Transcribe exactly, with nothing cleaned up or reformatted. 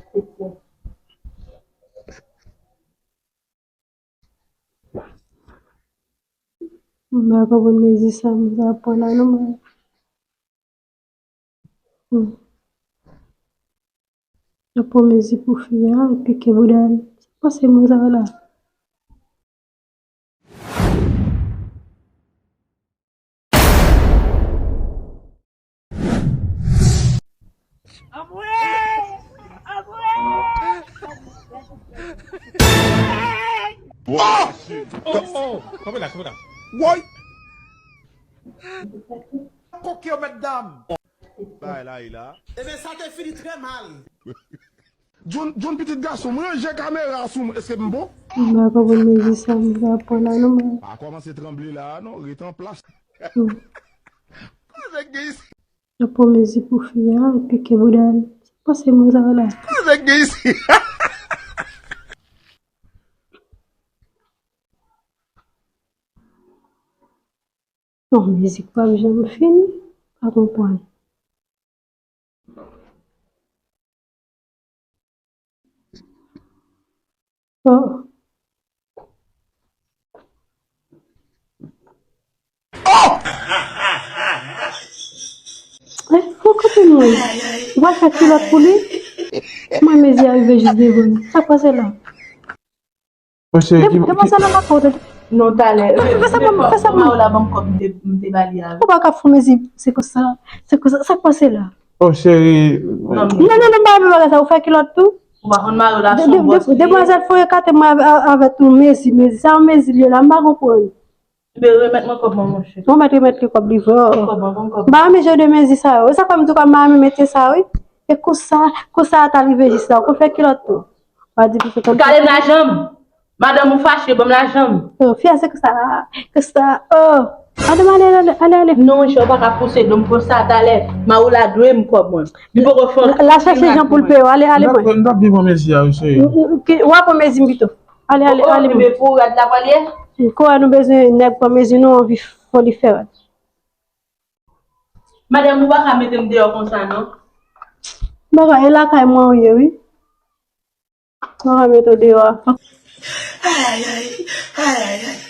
M pa konprann mezi sa, m pa pran la non, mwen. Hmm. Yo pran mezi pou fi a, epi ke bouda l. Sa k pase moun sa yo la? Oh! Oh! Kanpe la, kanpe la. Woy! Koke yo, mèt dam! Bay la, la. Ebyen, sa te fini trè mal. John, John pitit gason, m ranje kamera sou mwen. Èske m bon? M pa konprann mezi sa, m pa pran la non, mwen. Pa kòmanse tranble la, non, rete an plas. Hmm. Koze gen isi? Yo pran mezi pou fi a, epi ke bouda l. Sa k pase moun sa yo la? Koze gen isi? Bon, mizik p ap janm fini, pa konprann. Oh. Eh, fò kote nou ye? Ou pa fè kilòt pou li? Mwen mezi a rive jis devan. Sa k pase la? Monchè, ki, ki... Demoiselle la pa konte. Non, talè. Fè sa, fè sa, fè sa, fè sa, Mayo la ban m kòb m te, m te ba li a. Ou pa ka fè mezi, se konsa, se konsa, sa k pase la? Oh, cheri. Non, non, non, m pa renmen bagay sa, ou fè kilòt tou? Ou pa konn Mayo la se yon bòs li ye. Demwazèl foye kate mwen avè, avè tou mezi, mezi, sa yon mezi li ye la, m pa konprann. Ebyen, remèt mwen kòb mwen, monchè. Ou mèt remèt li kòb li vre. Kòb mwen, ban m kòb mwen. M pa renmen jan de mezi sa yo. Sa fè m di w m pa renmen metye sa yo, wi. E konsa, konsa a ta rive jis la, ou konn fè kilòt tou. Ou pa di pou se konn... Gade m lajan m. Madanm ou fache, ban m lajan m. Oh, fi a se konsa, konsa, oh. Madanm, ale, ale, ale, ale. Non, monchè, ou pa ka pouse do m konsa, talè. Mayo la dwe m kòb mwen. Li poko fè yon... L a chache jan pou l peye w. Ale, ale, mwen. M t ap byen pran mezi a, wi, cheri. Ou ap pran mezi m pito. Ale, ale, ale, mwen. Men pou rad la pral ye? Kounye a nou bezwen nèg pran mezi nou, anvi fò li fè rad. Madanm, ou pa ka mete m deyò konsa, non. Bagay, e lakay mwen ou ye, wi. Mwen ka mete w deyò a. Ay, ay, ay. Ay, ay, ay.